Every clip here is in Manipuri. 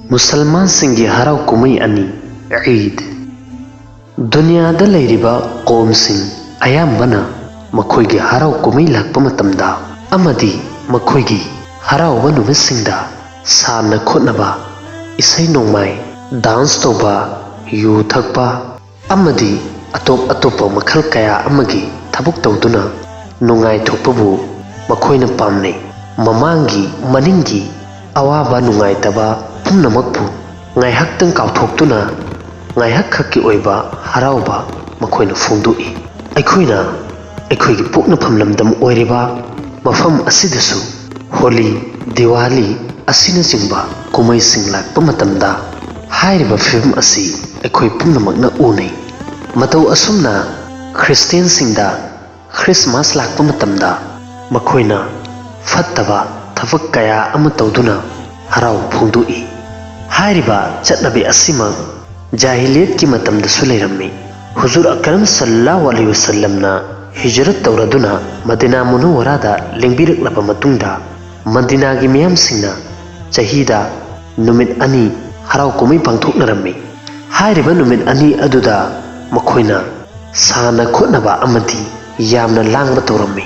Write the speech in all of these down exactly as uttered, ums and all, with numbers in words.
ꯃꯨꯁꯜꯃꯥꯟꯁꯤꯡꯒꯤ ꯍꯔꯥꯎ ꯀꯨꯝꯍꯩ ꯑꯅꯤ꯫ ꯏꯗ꯫ ꯗꯨꯅꯤꯌꯥꯗ ꯂꯩꯔꯤꯕ ꯀꯣꯝꯁꯤꯡ ꯑꯌꯥꯝꯕꯅ ꯃꯈꯣꯏꯒꯤ ꯍꯔꯥꯎ ꯀꯨꯝꯍꯩ ꯂꯥꯛꯄ ꯃꯇꯝꯗ ꯑꯃꯗꯤ ꯃꯈꯣꯏꯒꯤ ꯍꯔꯥꯎꯕ ꯅꯨꯃꯤꯠꯁꯤꯡꯗ ꯁꯥꯟꯅ ꯈꯣꯠꯅꯕ, ꯏꯁꯩ ꯅꯣꯡꯃꯥꯏ, ꯗꯥꯟꯁ ꯇꯧꯕ, ꯌꯨ ꯊꯛꯄ ꯑꯃꯗꯤ ꯑꯇꯣꯞ ꯑꯇꯣꯞꯄ ꯃꯈꯜ ꯀꯌꯥ ꯑꯃꯒꯤ ꯊꯕꯛ ꯇꯧꯗꯨꯅ ꯅꯨꯡꯉꯥꯏꯊꯣꯛꯄꯕꯨ ꯃꯈꯣꯏꯅ ꯄꯥꯝꯅꯩ꯫ ꯃꯃꯥꯡꯒꯤ, ꯃꯅꯤꯡꯒꯤ ꯑꯋꯥꯕ ꯅꯨꯡꯉꯥꯏꯇꯕ ꯄꯨꯝꯅꯃꯛꯄꯨ ꯉꯥꯏꯍꯥꯛꯇꯪ ꯀꯥꯎꯊꯣꯛꯇꯨꯅ ꯉꯥꯏꯍꯥꯛꯈꯛꯀꯤ ꯑꯣꯏꯕ ꯍꯔꯥꯎꯕ ꯃꯈꯣꯏꯅ ꯐꯣꯡꯗꯣꯛꯏ꯫ ꯑꯩꯈꯣꯏꯅ ꯑꯩꯈꯣꯏꯒꯤ ꯄꯣꯛꯅꯐꯝ ꯂꯝꯗꯝ ꯑꯣꯏꯔꯤꯕ ꯃꯐꯝ ꯑꯁꯤꯗꯁꯨ ꯍꯣꯂꯤ, ꯗꯤꯋꯥꯂꯤ ꯑꯁꯤꯅꯆꯤꯡꯕ ꯀꯨꯝꯍꯩꯁꯤꯡ ꯂꯥꯛꯄ ꯃꯇꯝꯗ ꯍꯥꯏꯔꯤꯕ ꯐꯤꯚꯝ ꯑꯁꯤ ꯑꯩꯈꯣꯏ ꯄꯨꯝꯅꯃꯛꯅ ꯎꯅꯩ꯫ ꯃꯇꯧ ꯑꯁꯨꯝꯅ ꯈ꯭ꯔꯤꯁꯇꯤꯌꯥꯟꯁꯤꯡꯗ ꯈ꯭ꯔꯤꯁꯃꯥꯁ ꯂꯥꯛꯄ ꯃꯇꯝꯗ ꯃꯈꯣꯏꯅ ꯐꯠꯇꯕ ꯊꯕꯛ ꯀꯌꯥ ꯑꯃ ꯇꯧꯗꯨꯅ ꯍꯔꯥꯎꯕ ꯐꯣꯡꯗꯣꯛꯏ꯫ ꯍꯥꯏꯔꯤꯕ ꯆꯠꯅꯕꯤ ꯑꯁꯤꯃꯛ ꯖꯥꯍꯤꯂꯤꯌꯠꯀꯤ ꯃꯇꯝꯗꯁꯨ ꯂꯩꯔꯝꯃꯤ꯫ ꯍꯨꯖꯨꯔ ꯑꯀꯔꯝ ꯁꯜꯂꯜꯂꯥꯍꯨ ꯑꯂꯩꯍꯤ ꯋꯁꯜꯂꯝꯅ ꯍꯤꯖꯔꯠ ꯇꯧꯔꯗꯨꯅ ꯃꯗꯤꯅꯥ ꯃꯨꯅꯧꯋꯔꯥꯗ ꯂꯦꯡꯕꯤꯔꯛꯂꯕ ꯃꯇꯨꯡꯗ ꯃꯗꯤꯅꯥꯒꯤ ꯃꯤꯌꯥꯝꯁꯤꯡꯅ ꯆꯍꯤꯗ ꯅꯨꯃꯤꯠ ꯑꯅꯤ ꯍꯔꯥꯎ ꯀꯨꯝꯍꯩ ꯄꯥꯡꯊꯣꯛꯅꯔꯝꯃꯤ꯫ ꯍꯥꯏꯔꯤꯕ ꯅꯨꯃꯤꯠ ꯑꯅꯤ ꯑꯗꯨꯗ ꯃꯈꯣꯏꯅ ꯁꯥꯟꯅ ꯈꯣꯠꯅꯕ ꯑꯃꯗꯤ ꯌꯥꯝꯅ ꯂꯥꯡꯕ ꯇꯧꯔꯝꯃꯤ꯫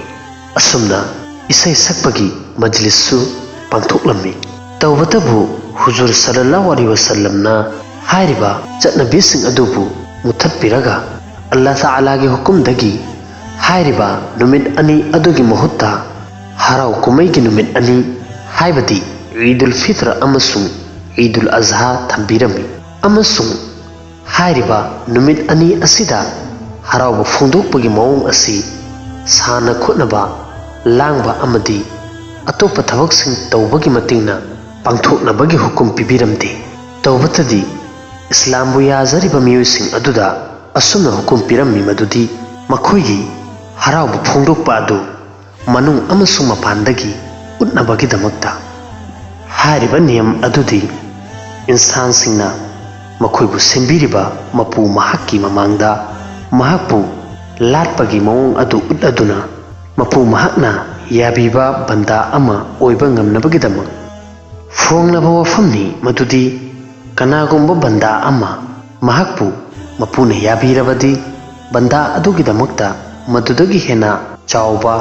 ꯑꯁꯨꯝꯅ ꯏꯁꯩ ꯁꯛꯄꯒꯤ ꯃꯖꯂꯤꯁꯁꯨ ꯄꯥꯡꯊꯣꯛꯂꯝꯃꯤ꯫ ꯇꯧꯕꯇꯕꯨ ꯍꯨꯖꯨꯔ ꯁꯜꯂꯜꯂꯥꯍꯨ ꯑꯂꯩꯍꯤ ꯋꯁꯜꯂꯝꯅ ꯍꯥꯏꯔꯤꯕ ꯆꯠꯅꯕꯤꯁꯤꯡ ꯑꯗꯨꯕꯨ ꯃꯨꯊꯠꯄꯤꯔꯒ ꯑꯜꯂꯥ ꯇꯥꯂꯥꯒꯤ ꯍꯨꯀꯨꯝꯗꯒꯤ ꯍꯥꯏꯔꯤꯕ ꯅꯨꯃꯤꯠ ꯑꯅꯤ ꯑꯗꯨꯒꯤ ꯃꯍꯨꯠꯇ ꯍꯔꯥꯎ ꯀꯨꯝꯍꯩꯒꯤ ꯅꯨꯃꯤꯠ ꯑꯅꯤ, ꯍꯥꯏꯕꯗꯤ ꯏꯗꯨꯜ ꯐꯤꯇ꯭ꯔ ꯑꯃꯁꯨꯡ ꯏꯗꯨꯜ ꯑꯖꯍꯥ ꯊꯝꯕꯤꯔꯝꯃꯤ꯫ ꯑꯃꯁꯨꯡ ꯍꯥꯏꯔꯤꯕ ꯅꯨꯃꯤꯠ ꯑꯅꯤ ꯑꯁꯤꯗ ꯍꯔꯥꯎꯕ ꯐꯣꯡꯗꯣꯛꯄꯒꯤ ꯃꯑꯣꯡ ꯑꯁꯤ ꯁꯥꯟꯅ ꯈꯣꯠꯅꯕ, ꯂꯥꯡꯕ ꯑꯃꯗꯤ ꯑꯇꯣꯞꯄ ꯊꯕꯛꯁꯤꯡ ꯇꯧꯕꯒꯤ ꯃꯇꯤꯡꯅ ꯄꯥꯡꯊꯣꯛꯅꯕꯒꯤ ꯍꯨꯀꯨꯝ ꯄꯤꯕꯤꯔꯝꯗꯦ꯫ ꯇꯧꯕꯇꯗꯤ ꯏꯁꯂꯥꯝꯕꯨ ꯌꯥꯖꯔꯤꯕ ꯃꯤꯑꯣꯏꯁꯤꯡ ꯑꯗꯨꯗ ꯑꯁꯨꯝꯅ ꯍꯨꯀꯨꯝ ꯄꯤꯔꯝꯃꯤ ꯃꯗꯨꯗꯤ ꯃꯈꯣꯏꯒꯤ ꯍꯔꯥꯎꯕ ꯐꯣꯡꯗꯣꯛꯄ ꯑꯗꯨ ꯃꯅꯨꯡ ꯑꯃꯁꯨꯡ ꯃꯄꯥꯟꯗꯒꯤ ꯎꯠꯅꯕꯒꯤꯗꯃꯛꯇ꯫ ꯍꯥꯏꯔꯤꯕ ꯅꯤꯌꯝ ꯑꯗꯨꯗꯤ ꯏꯟꯁꯥꯟꯁꯤꯡꯅ ꯃꯈꯣꯏꯕꯨ ꯁꯦꯝꯕꯤꯔꯤꯕ ꯃꯄꯨ ꯃꯍꯥꯛꯀꯤ ꯃꯃꯥꯡꯗ ꯃꯍꯥꯛꯄꯨ ꯂꯥꯠꯄꯒꯤ ꯃꯑꯣꯡ ꯑꯗꯨ ꯎꯠꯂꯗꯨꯅ ꯃꯄꯨ ꯃꯍꯥꯛꯅ ꯌꯥꯕꯤꯕ ꯕꯟꯗꯥ ꯑꯃ ꯑꯣꯏꯕ ꯉꯝꯅꯕꯒꯤꯗꯃꯛ ꯐꯣꯡꯂꯕ ꯋꯥꯐꯝꯅꯤ ꯃꯗꯨꯗꯤ ꯀꯅꯥꯒꯨꯝꯕ ꯕꯟꯗꯥ ꯑꯃ ꯃꯍꯥꯛꯄꯨ ꯃꯄꯨꯅ ꯌꯥꯕꯤꯔꯕꯗꯤ, ꯕꯟꯗꯥ ꯑꯗꯨꯒꯤꯗꯃꯛꯇ ꯃꯗꯨꯗꯒꯤ ꯍꯦꯟꯅ ꯆꯥꯎꯕ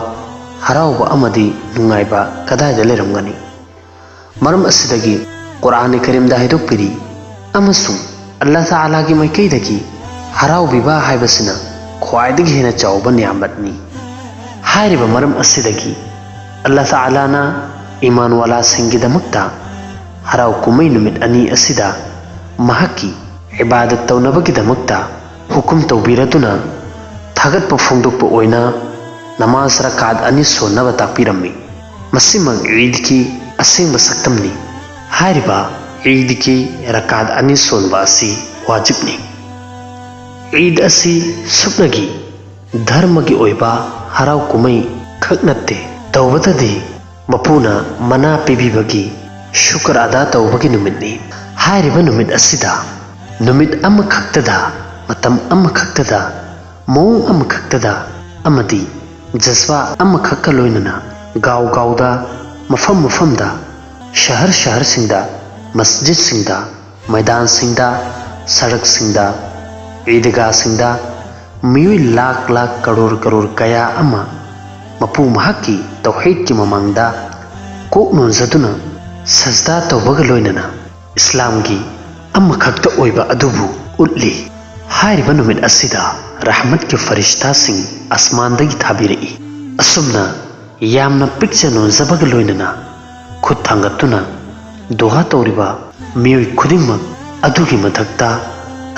ꯍꯔꯥꯎꯕ ꯑꯃꯗꯤ ꯅꯨꯡꯉꯥꯏꯕ ꯀꯗꯥꯏꯗ ꯂꯩꯔꯝꯒꯅꯤ? ꯃꯔꯝ ꯑꯁꯤꯗꯒꯤ ꯀꯨꯔꯥꯟ ꯀꯔꯤꯝꯗ ꯍꯥꯏꯗꯣꯛꯄꯤꯔꯤ, ꯑꯃꯁꯨꯡ ꯑꯜꯂꯥꯍ ꯇꯥꯂꯥꯒꯤ ꯃꯥꯏꯀꯩꯗꯒꯤ ꯍꯔꯥꯎꯕꯤꯕ ꯍꯥꯏꯕꯁꯤꯅ ꯈ꯭ꯋꯥꯏꯗꯒꯤ ꯍꯦꯟꯅ ꯆꯥꯎꯕ ꯅꯤꯌꯥꯃꯠꯅꯤ꯫ ꯍꯥꯏꯔꯤꯕ ꯃꯔꯝ ꯑꯁꯤꯗꯒꯤ ꯑꯜꯂꯥꯍ ꯇꯥꯂꯥꯅ ꯏꯃꯥꯟꯋꯥꯂꯥꯁꯤꯡꯒꯤꯗꯃꯛꯇ ꯍꯔꯥꯎ ꯀꯨꯝꯍꯩ ꯅꯨꯃꯤꯠ ꯑꯅꯤ ꯑꯁꯤꯗ ꯃꯍꯥꯛꯀꯤ ꯏꯕꯥꯗꯠ ꯇꯧꯅꯕꯒꯤꯗꯃꯛꯇ ꯍꯨꯀꯨꯝ ꯇꯧꯕꯤꯔꯗꯨꯅ ꯊꯥꯒꯠꯄ ꯐꯣꯡꯗꯣꯛꯄ ꯑꯣꯏꯅ ꯅꯃꯥꯖ ꯔꯀꯥꯠ ꯑꯅꯤ ꯁꯣꯟꯅꯕ ꯇꯥꯛꯄꯤꯔꯝꯃꯤ꯫ ꯃꯁꯤꯃꯛ ꯏꯗꯀꯤ ꯑꯁꯦꯡꯕ ꯁꯛꯇꯝꯅꯤ꯫ ꯍꯥꯏꯔꯤꯕ ꯏꯗꯀꯤ ꯔꯀꯥꯠ ꯑꯅꯤ ꯁꯣꯟꯕ ꯑꯁꯤ ꯋꯥꯖꯤꯕꯅꯤ꯫ ꯏꯗ ꯑꯁꯤ ꯁꯨꯞꯅꯒꯤ ꯙꯔꯃꯒꯤ ꯑꯣꯏꯕ ꯍꯔꯥꯎ ꯀꯨꯝꯍꯩ ꯈꯛ ꯅꯠꯇꯦ, ꯇꯧꯕꯇꯗꯤ ꯃꯄꯨꯅ ꯃꯅꯥ ꯄꯤꯕꯤꯕꯒꯤ ꯁꯨꯀ꯭ꯔ ꯑꯗꯥ ꯇꯧꯕꯒꯤ ꯅꯨꯃꯤꯠꯅꯤ꯫ ꯍꯥꯏꯔꯤꯕ ꯅꯨꯃꯤꯠ ꯑꯁꯤꯗ ꯅꯨꯃꯤꯠ ꯑꯃꯈꯛꯇꯗ, ꯃꯇꯝ ꯑꯃꯈꯛꯇꯗ, ꯃꯑꯣꯡ ꯑꯃꯈꯛꯇꯗ ꯑꯃꯗꯤ ꯖꯖ꯭ꯕꯥ ꯑꯃꯈꯛꯀ ꯂꯣꯏꯅꯅ ꯒꯥꯎ ꯒꯥꯎꯗ, ꯃꯐꯝ ꯃꯐꯝꯗ, ꯁꯍꯔ ꯁꯍꯔꯁꯤꯡꯗ, ꯃꯁꯖꯤꯗꯁꯤꯡꯗ, ꯃꯩꯗꯥꯟꯁꯤꯡꯗ, ꯁꯔꯛꯁꯤꯡꯗ, ꯏꯗꯒꯥꯁꯤꯡꯗ ꯃꯤꯑꯣꯏ ꯂꯥꯈ ꯂꯥꯈ, ꯀꯔꯣꯔ ꯀꯔꯣꯔ ꯀꯌꯥ ꯑꯃ ꯃꯄꯨ ꯃꯍꯥꯛꯀꯤ ꯇꯧꯍꯤꯗꯀꯤ ꯃꯃꯥꯡꯗ ꯀꯣꯛ ꯅꯣꯟꯖꯗꯨꯅ ꯁꯖꯗꯥ ꯇꯧꯕꯒ ꯂꯣꯏꯅꯅ ꯏꯁꯂꯥꯝꯒꯤ ꯑꯃꯈꯛꯇ ꯑꯣꯏꯕ ꯑꯗꯨꯕꯨ ꯎꯠꯂꯤ꯫ ꯍꯥꯏꯔꯤꯕ ꯅꯨꯃꯤꯠ ꯑꯁꯤꯗ ꯔꯍꯃꯠꯀꯤ ꯐꯔꯤꯁꯇꯥꯁꯤꯡ ꯑꯁꯃꯥꯟꯗꯒꯤ ꯊꯥꯕꯤꯔꯛꯏ꯫ ꯑꯁꯨꯝꯅ ꯌꯥꯝꯅ ꯄꯤꯛꯆ ꯅꯣꯟꯖꯕꯒ ꯂꯣꯏꯅꯅ ꯈꯨꯠ ꯊꯥꯡꯒꯠꯇꯨꯅ ꯗꯨꯍꯥ ꯇꯧꯔꯤꯕ ꯃꯤꯑꯣꯏ ꯈꯨꯗꯤꯡꯃꯛ ꯑꯗꯨꯒꯤ ꯃꯊꯛꯇ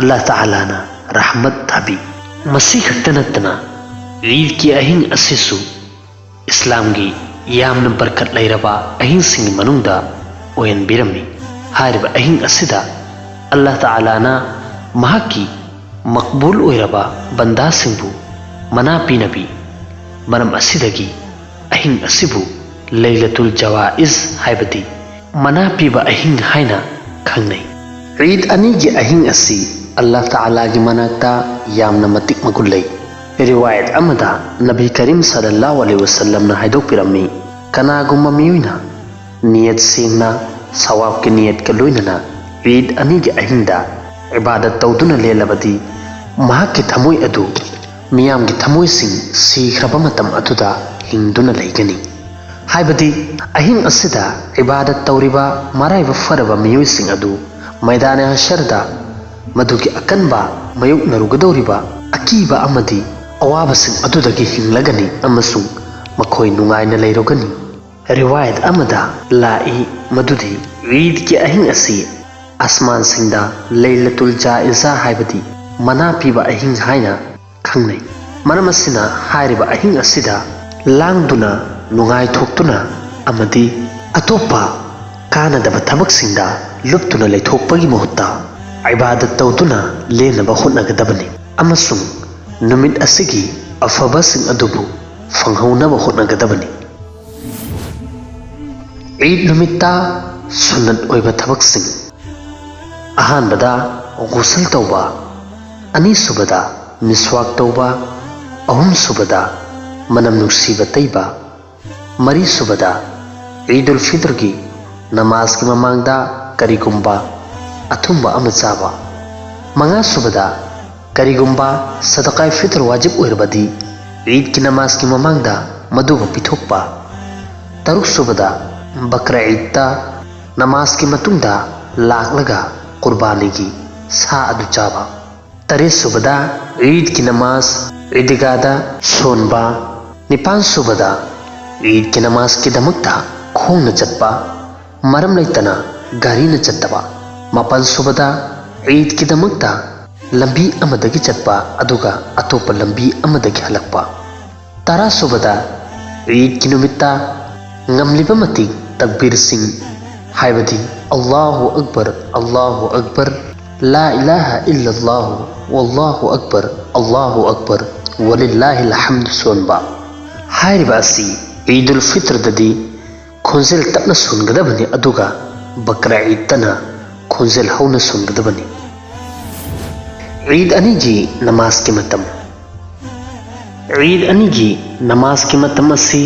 ꯑꯜꯂꯥ ꯇꯥꯂꯥꯅ ꯔꯍꯃꯠ ꯊꯥꯕꯤ꯫ ꯃꯁꯤ ꯈꯛꯇ ꯅꯠꯇꯅ ꯏꯗꯀꯤ ꯑꯍꯤꯡ ꯑꯁꯤꯁꯨ ꯏꯁꯂꯥꯝꯒꯤ ꯌꯥꯝꯅ ꯕꯔꯀꯠ ꯂꯩꯔꯕ ꯑꯍꯤꯡꯁꯤꯡꯒꯤ ꯃꯅꯨꯡꯗ ꯑꯣꯏꯍꯟꯕꯤꯔꯝꯃꯤ꯫ ꯍꯥꯏꯔꯤꯕ ꯑꯍꯤꯡ ꯑꯁꯤꯗ ꯑꯜꯂꯥ ꯇꯥꯂꯥꯅ ꯃꯍꯥꯛꯀꯤ ꯃꯛꯕꯨꯜ ꯑꯣꯏꯔꯕ ꯕꯟꯗꯥꯁꯤꯡꯕꯨ ꯃꯅꯥ ꯄꯤꯅꯕꯤ꯫ ꯃꯔꯝ ꯑꯁꯤꯗꯒꯤ ꯑꯍꯤꯡ ꯑꯁꯤꯕꯨ ꯂꯩꯂꯇꯨꯜ ꯖꯋꯥꯏꯖ ꯍꯥꯏꯕꯗꯤ ꯃꯅꯥ ꯄꯤꯕ ꯑꯍꯤꯡ ꯍꯥꯏꯅ ꯈꯪꯅꯩ꯫ ꯏꯗ ꯑꯅꯤꯒꯤ ꯑꯍꯤꯡ ꯑꯁꯤ ꯑꯜꯂꯥ ꯇꯥꯂꯥꯒꯤ ꯃꯅꯥꯛꯇ ꯌꯥꯝꯅ ꯃꯇꯤꯛ ꯃꯒꯨꯟ ꯂꯩ꯫ ꯔꯤꯋꯥꯌꯠ ꯑꯃꯗ ꯅꯕꯤ ꯀꯔꯤꯝ ꯁꯜꯂꯜꯂꯥꯍꯨ ꯑꯂꯩꯍꯤ ꯋꯁꯜꯂꯝꯅ ꯍꯥꯏꯗꯣꯛꯄꯤꯔꯝꯃꯤ, ꯀꯅꯥꯒꯨꯝꯕ ꯃꯤꯑꯣꯏꯅ ꯅꯤꯌꯠ ꯁꯦꯡꯅ ꯁꯋꯥꯕꯀꯤ ꯅꯤꯌꯠꯀ ꯂꯣꯏꯅꯅ ꯏꯗ ꯑꯅꯤꯒꯤ ꯑꯍꯤꯡꯗ ꯏꯕꯥꯗꯠ ꯇꯧꯗꯨꯅ ꯂꯦꯜꯂꯕꯗꯤ, ꯃꯍꯥꯛꯀꯤ ꯊꯃꯣꯏ ꯑꯗꯨ ꯃꯤꯌꯥꯝꯒꯤ ꯊꯃꯣꯏꯁꯤꯡ ꯁꯤꯈ꯭ꯔꯕ ꯃꯇꯝ ꯑꯗꯨꯗ ꯍꯤꯡꯗꯨꯅ ꯂꯩꯒꯅꯤ꯫ ꯍꯥꯏꯕꯗꯤ, ꯑꯍꯤꯡ ꯑꯁꯤꯗ ꯏꯕꯥꯗꯠ ꯇꯧꯔꯤꯕ ꯃꯔꯥꯏꯕꯛ ꯐꯔꯕ ꯃꯤꯑꯣꯏꯁꯤꯡ ꯑꯗꯨ ꯃꯩꯗꯥꯅꯦ ꯍꯁꯔꯗ ꯃꯗꯨꯒꯤ ꯑꯀꯟꯕ ꯃꯥꯌꯣꯛꯅꯔꯨꯒꯗꯧꯔꯤꯕ ꯑꯀꯤꯕ ꯑꯃꯗꯤ ꯑꯋꯥꯕꯁꯤꯡ ꯑꯗꯨꯗꯒꯤ ꯍꯤꯡꯂꯒꯅꯤ ꯑꯃꯁꯨꯡ ꯃꯈꯣꯏ ꯅꯨꯡꯉꯥꯏꯅ ꯂꯩꯔꯒꯅꯤ꯫ ꯔꯤꯋꯥꯌꯠ ꯑꯃꯗ ꯂꯥꯛꯏ ꯃꯗꯨꯗꯤ ꯏꯗꯀꯤ ꯑꯍꯤꯡ ꯑꯁꯤ ꯑꯁꯃꯥꯟꯁꯤꯡꯗ ꯂꯩꯂꯇꯨꯜ ꯖꯥꯏꯖꯥ ꯍꯥꯏꯕꯗꯤ ꯃꯅꯥ ꯄꯤꯕ ꯑꯍꯤꯡ ꯍꯥꯏꯅ ꯈꯪꯅꯩ꯫ ꯃꯔꯝ ꯑꯁꯤꯅ ꯍꯥꯏꯔꯤꯕ ꯑꯍꯤꯡ ꯑꯁꯤꯗ ꯂꯥꯡꯗꯨꯅ, ꯅꯨꯡꯉꯥꯏꯊꯣꯛꯇꯨꯅ ꯑꯃꯗꯤ ꯑꯇꯣꯞꯄ ꯀꯥꯟꯅꯗꯕ ꯊꯕꯛꯁꯤꯡꯗ ꯂꯨꯞꯇꯨꯅ ꯂꯩꯊꯣꯛꯄꯒꯤ ꯃꯍꯨꯠꯇ ꯏꯕꯥꯗꯠ ꯇꯧꯗꯨꯅ ꯂꯦꯟꯅꯕ ꯍꯣꯠꯅꯒꯗꯕꯅꯤ ꯑꯃꯁꯨꯡ ꯅꯨꯃꯤꯠ ꯑꯁꯤꯒꯤ ꯑꯐꯕꯁꯤꯡ ꯑꯗꯨꯕꯨ ꯐꯪꯍꯧꯅꯕ ꯍꯣꯠꯅꯒꯗꯕꯅꯤ꯫ ꯏꯗ ꯅꯨꯃꯤꯠꯇ ꯁꯨꯟꯅꯠ ꯑꯣꯏꯕ ꯊꯕꯛꯁꯤꯡ: ꯑꯍꯥꯟꯕꯗ ꯒꯨꯁꯜ ꯇꯧꯕ, ꯑꯅꯤꯁꯨꯕꯗ ꯃꯤꯁꯋꯥꯛ ꯇꯧꯕ, ꯑꯍꯨꯝꯁꯨꯕꯗ ꯃꯅꯝ ꯅꯨꯡꯁꯤꯕ ꯇꯩꯕ, ꯃꯔꯤꯁꯨꯕꯗ ꯏꯗꯨꯜ ꯐꯤꯇ꯭ꯔꯒꯤ ꯅꯃꯥꯖꯀꯤ ꯃꯃꯥꯡꯗ ꯀꯔꯤꯒꯨꯝꯕ ꯑꯊꯨꯝꯕ ꯑꯃ ꯆꯥꯕ, ꯃꯉꯥꯁꯨꯕꯗ ꯀꯔꯤꯒꯨꯝꯕ ꯁꯗꯀꯥꯏ ꯐꯤꯇ꯭ꯔ ꯋꯥꯖꯤꯕ ꯑꯣꯏꯔꯕꯗꯤ ꯏꯗꯀꯤ ꯅꯃꯥꯖꯀꯤ ꯃꯃꯥꯡꯗ ꯃꯗꯨꯕꯨ ꯄꯤꯊꯣꯛꯄ, ꯇꯔꯨꯛꯁꯨꯕꯗ ꯕꯀ꯭ꯔ ꯏꯗꯇ ꯅꯃꯥꯖꯀꯤ ꯃꯇꯨꯡꯗ ꯂꯥꯛꯂꯒ ꯀꯨꯔꯕꯥꯅꯤꯒꯤ ꯁꯥ ꯑꯗꯨ ꯆꯥꯕ, ꯇꯔꯦꯠꯁꯨꯕꯗ ꯏꯗꯀꯤ ꯅꯃꯥꯖ ꯏꯗꯤꯒꯥꯗ ꯁꯣꯟꯕ, ꯅꯤꯄꯥꯟꯁꯨꯕꯗ ꯏꯗꯀꯤ ꯅꯃꯥꯖꯀꯤꯗꯃꯛꯇ ꯈꯣꯡꯅ ꯆꯠꯄ, ꯃꯔꯝ ꯂꯩꯇꯅ ꯒꯥꯔꯤꯅ ꯆꯠꯇꯕ, ꯃꯥꯄꯟꯁꯨꯕꯗ ꯏꯗꯀꯤꯗꯃꯛꯇ ꯂꯝꯕꯤ ꯑꯃꯗꯒꯤ ꯆꯠꯄ ꯑꯗꯨꯒ ꯑꯇꯣꯞꯄ ꯂꯝꯕꯤ ꯑꯃꯗꯒꯤ ꯍꯜꯂꯛꯄ, ꯇꯔꯥꯁꯨꯕꯗ ꯏꯗꯀꯤ ꯅꯨꯃꯤꯠꯇ ꯉꯝꯂꯤꯕ ꯃꯇꯤꯛ ꯇꯛꯕꯤꯔꯁꯤꯡ, ꯍꯥꯏꯕꯗꯤ ꯑꯜꯂꯥꯍꯨ ꯑꯛꯕꯔ, ꯑꯜꯂꯥꯍꯨ ꯑꯛꯕꯔ, ꯂꯥ ꯏꯂꯥꯍ ꯏꯜꯂꯜꯂꯥꯍꯨ, ꯋꯜꯂꯥꯍꯨ ꯑꯛꯕꯔ, ꯑꯜꯂꯥꯍꯨ ꯑꯛꯕꯔ, ꯋꯂꯤꯜꯂꯥꯍꯤꯜ ꯍꯝꯗ ꯁꯣꯟꯕ꯫ ꯍꯥꯏꯔꯤꯕ ꯑꯁꯤ ꯏꯗꯨꯜ ꯐꯤꯇ꯭ꯔꯗꯗꯤ ꯈꯣꯟꯖꯦꯜ ꯇꯞꯅ ꯁꯣꯟꯒꯗꯕꯅꯤ, ꯑꯗꯨꯒ ꯕꯀ꯭ꯔ ꯏꯗꯇꯅ ꯈꯣꯟꯖꯦꯜ ꯍꯧꯅ ꯁꯣꯟꯒꯗꯕꯅꯤ꯫ ꯏꯗ ꯑꯅꯤꯒꯤ ꯅꯃꯥꯖꯀꯤ ꯃꯇꯝ꯫ ꯏꯗ ꯑꯅꯤꯒꯤ ꯅꯃꯥꯖꯀꯤ ꯃꯇꯝ ꯑꯁꯤ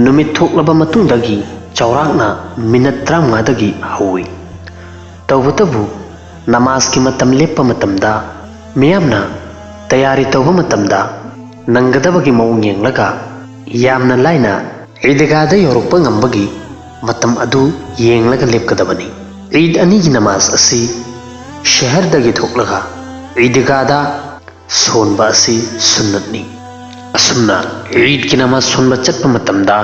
ꯅꯨꯃꯤꯠ ꯊꯣꯛꯂꯕ ꯃꯇꯨꯡꯗꯒꯤ ꯆꯥꯎꯔꯥꯛꯅ ꯃꯤꯅꯠ ꯇꯔꯥꯃꯉꯥꯗꯒꯤ ꯍꯧꯏ꯫ ꯇꯧꯕꯇꯕꯨ ꯅꯃꯥꯖꯀꯤ ꯃꯇꯝ ꯂꯦꯞꯄ ꯃꯇꯝꯗ ꯃꯤꯌꯥꯝꯅ ꯇꯌꯥꯔꯤ ꯇꯧꯕ ꯃꯇꯝꯗ ꯅꯪꯒꯗꯕꯒꯤ ꯃꯑꯣꯡ ꯌꯦꯡꯂꯒ ꯌꯥꯝꯅ ꯂꯥꯏꯅ ꯏꯗꯤꯒꯥꯗ ꯌꯧꯔꯛꯄ ꯉꯝꯕꯒꯤ ꯃꯇꯝ ꯑꯗꯨ ꯌꯦꯡꯂꯒ ꯂꯦꯞꯀꯗꯕꯅꯤ꯫ ꯏꯗ ꯑꯅꯤꯒꯤ ꯅꯃꯥꯖ ꯑꯁꯤ ꯁꯍꯔꯗꯒꯤ ꯊꯣꯛꯂꯒ ꯏꯗꯤꯒꯥꯗ ꯁꯣꯟꯕ ꯑꯁꯤ ꯁꯨꯟꯅꯠꯅꯤ꯫ ꯑꯁꯨꯝꯅ ꯏꯗꯀꯤ ꯅꯃꯥꯖ ꯁꯣꯟꯕ ꯆꯠꯄ ꯃꯇꯝꯗ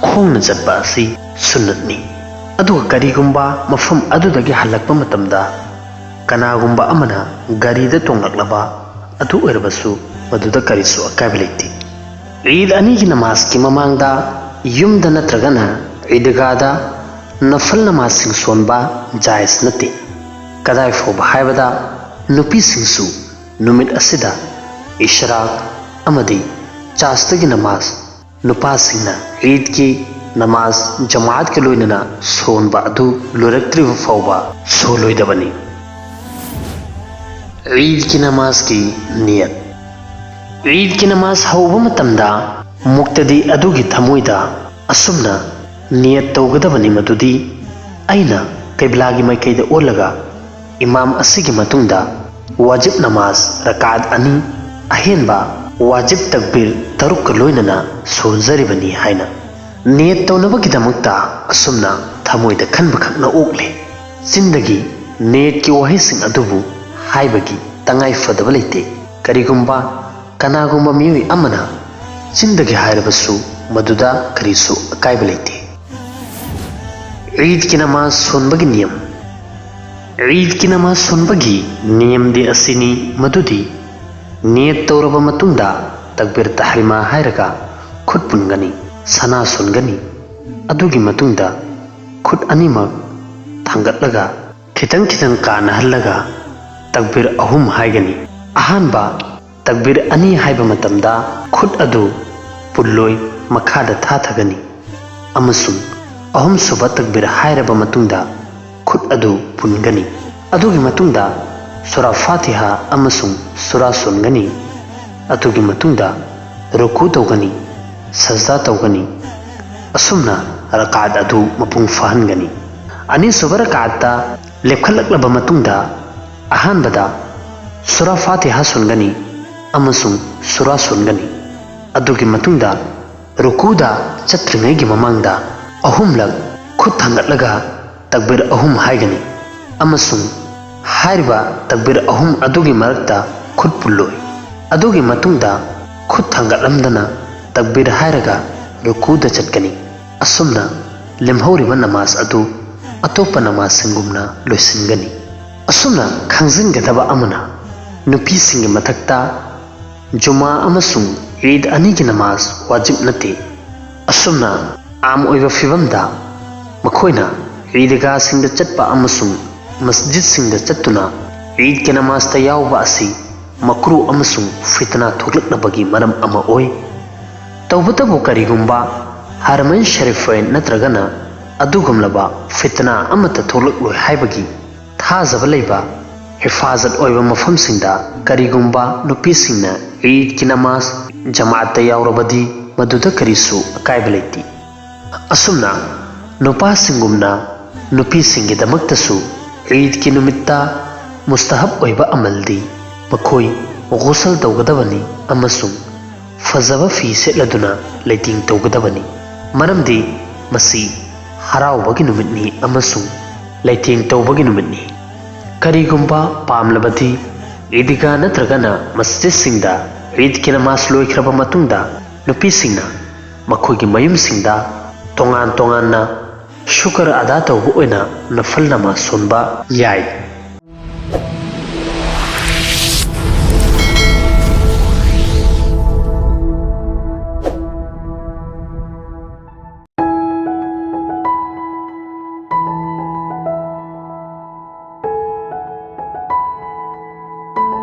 ꯈꯣꯡꯅ ꯆꯠꯄ ꯑꯁꯤ ꯁꯨꯟꯅꯠꯅꯤ꯫ ꯑꯗꯨꯒ ꯀꯔꯤꯒꯨꯝꯕ ꯃꯐꯝ ꯑꯗꯨꯗꯒꯤ ꯍꯜꯂꯛꯄ ꯃꯇꯝꯗ ꯀꯅꯥꯒꯨꯝꯕ ꯑꯃꯅ ꯒꯥꯔꯤꯗ ꯇꯣꯡꯂꯛꯂꯕ ꯑꯗꯨ ꯑꯣꯏꯔꯕꯁꯨ ꯃꯗꯨꯗ ꯀꯔꯤꯁꯨ ꯑꯀꯥꯏꯕ ꯂꯩꯇꯦ꯫ ꯏꯗ ꯑꯅꯤꯒꯤ ꯅꯃꯥꯖꯀꯤ ꯃꯃꯥꯡꯗ ꯌꯨꯝꯗ ꯅꯠꯇ꯭ꯔꯒꯅ ꯏꯗꯒꯥꯗ ꯅꯐꯜ ꯅꯃꯥꯖꯁꯤꯡ ꯁꯣꯟꯕ ꯖꯥꯏꯖ ꯅꯠꯇꯦ꯫ ꯀꯗꯥꯏ ꯐꯥꯎꯕ ꯍꯥꯏꯕꯗ ꯅꯨꯄꯤꯁꯤꯡꯁꯨ ꯅꯨꯃꯤꯠ ꯑꯁꯤꯗ ꯏꯁꯔꯥꯛ ꯑꯃꯗꯤ ꯆꯥꯁꯇꯒꯤ ꯅꯃꯥꯖ, ꯅꯨꯄꯥꯁꯤꯡꯅ ꯏꯗꯀꯤ ꯅꯃꯥꯖ ꯖꯃꯥꯑꯠꯀ ꯂꯣꯏꯅꯅ ꯁꯣꯟꯕ ꯑꯗꯨ ꯂꯣꯏꯔꯛꯇ꯭ꯔꯤꯕ ꯐꯥꯎꯕ ꯁꯣꯜꯂꯣꯏꯗꯕꯅꯤ꯫ ꯏꯗꯀꯤ ꯅꯃꯥꯖꯀꯤ ꯅꯤꯌꯠ꯫ ꯏꯗꯀꯤ ꯅꯃꯥꯖ ꯍꯧꯕ ꯃꯇꯝꯗ ꯃꯨꯛꯇꯗꯤ ꯑꯗꯨꯒꯤ ꯊꯃꯣꯏꯗ ꯑꯁꯨꯝꯅ ꯅꯤꯌꯠ ꯇꯧꯒꯗꯕꯅꯤ, ꯃꯗꯨꯗꯤ ꯑꯩꯅ ꯀꯩꯕꯂꯥꯒꯤ ꯃꯥꯏꯀꯩꯗ ꯑꯣꯜꯂꯒ ꯏꯃꯥꯝ ꯑꯁꯤꯒꯤ ꯃꯇꯨꯡꯗ ꯋꯥꯖꯤꯕ ꯅꯃꯥꯖ ꯔꯀꯥꯠ ꯑꯅꯤ, ꯑꯍꯦꯟꯕ ꯋꯥꯖꯤꯕ ꯇꯛꯕꯤꯔ ꯇꯔꯨꯛꯀ ꯂꯣꯏꯅꯅ ꯁꯣꯟꯖꯔꯤꯕꯅꯤ ꯍꯥꯏꯅ ꯅꯤꯌꯠ ꯇꯧꯅꯕꯒꯤꯗꯃꯛꯇ ꯑꯁꯨꯝꯅ ꯊꯃꯣꯏꯗ ꯈꯟꯕꯈꯛꯅ ꯑꯣꯛꯂꯦ꯫ ꯆꯤꯟꯗꯒꯤ ꯅꯤꯌꯠꯀꯤ ꯋꯥꯍꯩꯁꯤꯡ ꯑꯗꯨꯕꯨ ꯍꯥꯏꯕꯒꯤ ꯇꯉꯥꯏ ꯐꯗꯕ ꯂꯩꯇꯦ꯫ ꯀꯔꯤꯒꯨꯝꯕ ꯀꯅꯥꯒꯨꯝꯕ ꯃꯤꯑꯣꯏ ꯑꯃꯅ ꯆꯤꯟꯗꯒꯤ ꯍꯥꯏꯔꯕꯁꯨ ꯃꯗꯨꯗ ꯀꯔꯤꯁꯨ ꯑꯀꯥꯏꯕ ꯂꯩꯇꯦ꯫ ꯏꯗꯀꯤ ꯅꯃꯥꯖ ꯁꯣꯟꯕꯒꯤ ꯅꯤꯌꯝ꯫ ꯏꯗꯀꯤ ꯅꯃꯥꯖ ꯁꯣꯟꯕꯒꯤ ꯅꯤꯌꯝꯗꯤ ꯑꯁꯤꯅꯤ, ꯃꯗꯨꯗꯤ ꯅꯤꯌꯠ ꯇꯧꯔꯕ ꯃꯇꯨꯡꯗ ꯇꯛꯕꯤꯔ ꯇꯍꯔꯤꯃꯥ ꯍꯥꯏꯔꯒ ꯈꯨꯠ ꯄꯨꯟꯒꯅꯤ, ꯁꯅꯥ ꯁꯣꯟꯒꯅꯤ꯫ ꯑꯗꯨꯒꯤ ꯃꯇꯨꯡꯗ ꯈꯨꯠ ꯑꯅꯤꯃꯛ ꯊꯥꯡꯒꯠꯂꯒ ꯈꯤꯇꯪ ꯈꯤꯇꯪ ꯀꯥꯅꯍꯜꯂꯒ ꯇꯛꯕꯤꯔ ꯑꯍꯨꯝ ꯍꯥꯏꯒꯅꯤ꯫ ꯑꯍꯥꯟꯕ ꯇꯛꯕꯤꯔ ꯑꯅꯤ ꯍꯥꯏꯕ ꯃꯇꯝꯗ ꯈꯨꯠ ꯑꯗꯨ ꯄꯨꯜꯂꯣꯏ, ꯃꯈꯥꯗ ꯊꯥꯊꯒꯅꯤ ꯑꯃꯁꯨꯡ ꯑꯍꯨꯝꯁꯨꯕ ꯇꯛꯕꯤꯔ ꯍꯥꯏꯔꯕ ꯃꯇꯨꯡꯗ ꯈꯨꯠ ꯑꯗꯨ ꯄꯨꯟꯒꯅꯤ꯫ ꯑꯗꯨꯒꯤ ꯃꯇꯨꯡꯗ ꯁꯨꯔꯥ ꯐꯥꯇꯤꯍꯥ ꯑꯃꯁꯨꯡ ꯁꯨꯔꯥ ꯁꯣꯟꯒꯅꯤ꯫ ꯑꯗꯨꯒꯤ ꯃꯇꯨꯡꯗ ꯔꯨꯀꯨ ꯇꯧꯒꯅꯤ, ꯁꯖꯗꯥ ꯇꯧꯒꯅꯤ꯫ ꯑꯁꯨꯝꯅ ꯔꯀꯥꯠ ꯑꯗꯨ ꯃꯄꯨꯡ ꯐꯥꯍꯟꯒꯅꯤ꯫ ꯑꯅꯤꯁꯨꯕ ꯔꯀꯥꯠꯇ ꯂꯦꯞꯈꯠꯂꯛꯂꯕ ꯃꯇꯨꯡꯗ ꯑꯍꯥꯟꯕꯗ ꯁꯨꯔꯥ ꯐꯥꯇꯤꯍꯥ ꯁꯣꯟꯒꯅꯤ ꯑꯃꯁꯨꯡ ꯁꯨꯔꯥ ꯁꯣꯟꯒꯅꯤ꯫ ꯑꯗꯨꯒꯤ ꯃꯇꯨꯡꯗ ꯔꯨꯀꯨꯗ ꯆꯠꯇ꯭ꯔꯤꯉꯩꯒꯤ ꯃꯃꯥꯡꯗ ꯑꯍꯨꯝꯂꯛ ꯈꯨꯠ ꯊꯥꯡꯒꯠꯂꯒ ꯇꯛꯕꯤꯔ ꯑꯍꯨꯝ ꯍꯥꯏꯒꯅꯤ ꯑꯃꯁꯨꯡ ꯍꯥꯏꯔꯤꯕ ꯇꯛꯕꯤꯔ ꯑꯍꯨꯝ ꯑꯗꯨꯒꯤ ꯃꯔꯛꯇ ꯈꯨꯠ ꯄꯨꯜꯂꯣꯏ꯫ ꯑꯗꯨꯒꯤ ꯃꯇꯨꯡꯗ ꯈꯨꯠ ꯊꯥꯡꯒꯠꯂꯝꯗꯅ ꯇꯛꯕꯤꯔ ꯍꯥꯏꯔꯒ ꯔꯨꯀꯨꯗ ꯆꯠꯀꯅꯤ꯫ ꯑꯁꯨꯝꯅ ꯂꯦꯝꯍꯧꯔꯤꯕ ꯅꯃꯥꯖ ꯑꯗꯨ ꯑꯇꯣꯞꯄ ꯅꯃꯥꯖꯁꯤꯡꯒꯨꯝꯅ ꯂꯣꯏꯁꯤꯟꯒꯅꯤ꯫ ꯑꯁꯨꯝꯅ ꯈꯪꯖꯤꯟꯒꯗꯕ ꯑꯃꯅ, ꯅꯨꯄꯤꯁꯤꯡꯒꯤ ꯃꯊꯛꯇ ꯖꯨꯃꯥ ꯑꯃꯁꯨꯡ ꯏꯗ ꯑꯅꯤꯒꯤ ꯅꯃꯥꯖ ꯋꯥꯖꯤꯕ ꯅꯠꯇꯦ꯫ ꯑꯁꯨꯝꯅ ꯑꯥꯝ ꯑꯣꯏꯕ ꯐꯤꯕꯝꯗ ꯃꯈꯣꯏꯅ ꯏꯗꯒꯥꯁꯤꯡꯗ ꯆꯠꯄ ꯑꯃꯁꯨꯡ ꯃꯁꯖꯤꯗꯁꯤꯡꯗ ꯆꯠꯇꯨꯅ ꯏꯗꯀꯤ ꯅꯃꯥꯖꯇ ꯌꯥꯎꯕ ꯑꯁꯤ ꯃꯀ꯭ꯔꯨ ꯑꯃꯁꯨꯡ ꯐꯤꯇꯅꯥ ꯊꯣꯛꯂꯛꯅꯕꯒꯤ ꯃꯔꯝ ꯑꯃ ꯑꯣꯏ꯫ ꯇꯧꯕꯇꯕꯨ ꯀꯔꯤꯒꯨꯝꯕ ꯍꯔꯃꯟ ꯁꯔꯤꯐ ꯅꯠꯇ꯭ꯔꯒꯅ ꯑꯗꯨꯒꯨꯝꯂꯕ ꯐꯤꯇꯅꯥ ꯑꯃꯠꯇ ꯊꯣꯛꯂꯛꯂꯣꯏ ꯍꯥꯏꯕꯒꯤ ꯊꯥꯖꯕ ꯂꯩꯕ ꯍꯤꯐꯥꯖꯠ ꯑꯣꯏꯕ ꯃꯐꯝꯁꯤꯡꯗ ꯀꯔꯤꯒꯨꯝꯕ ꯅꯨꯄꯤꯁꯤꯡꯅ ꯏꯗꯀꯤ ꯅꯃꯥꯖ ꯖꯃꯥꯠꯇ ꯌꯥꯎꯔꯕꯗꯤ ꯃꯗꯨꯗ ꯀꯔꯤꯁꯨ ꯑꯀꯥꯏꯕ ꯂꯩꯇꯦ꯫ ꯑꯁꯨꯝꯅ ꯅꯨꯄꯥꯁꯤꯡꯒꯨꯝꯅ ꯅꯨꯄꯤꯁꯤꯡꯒꯤꯗꯃꯛꯇꯁꯨ ꯏꯗꯀꯤ ꯅꯨꯃꯤꯠꯇ ꯃꯨꯁꯇꯍꯕ ꯑꯣꯏꯕ ꯑꯃꯜꯗꯤ ꯃꯈꯣꯏ ꯒꯨꯁꯜ ꯇꯧꯒꯗꯕꯅꯤ ꯑꯃꯁꯨꯡ ꯐꯖꯕ ꯐꯤ ꯁꯦꯠꯂꯗꯨꯅ ꯂꯩꯇꯦꯡ ꯇꯧꯒꯗꯕꯅꯤ, ꯃꯔꯝꯗꯤ ꯃꯁꯤ ꯍꯔꯥꯎꯕꯒꯤ ꯅꯨꯃꯤꯠꯅꯤ ꯑꯃꯁꯨꯡ ꯂꯩꯇꯦꯡ ꯇꯧꯕꯒꯤ ꯅꯨꯃꯤꯠꯅꯤ꯫ ꯀꯔꯤꯒꯨꯝꯕ ꯄꯥꯝꯂꯕꯗꯤ ꯏꯗꯤꯒꯥ ꯅꯠꯇ꯭ꯔꯒꯅ ꯃꯁꯖꯤꯗꯁꯤꯡꯗ ꯏꯗꯀꯤ ꯅꯃꯥꯖ ꯂꯣꯏꯈ꯭ꯔꯕ ꯃꯇꯨꯡꯗ ꯅꯨꯄꯤꯁꯤꯡꯅ ꯃꯈꯣꯏꯒꯤ ꯃꯌꯨꯝꯁꯤꯡꯗ ꯇꯣꯉꯥꯟ ꯇꯣꯉꯥꯟꯅ ꯁꯨꯀꯔ ꯑꯗꯥ ꯇꯧꯕ ꯑꯣꯏꯅ ꯅꯐꯜ ꯅꯃꯥꯖ ꯁꯣꯟꯕ ꯌꯥꯏ꯫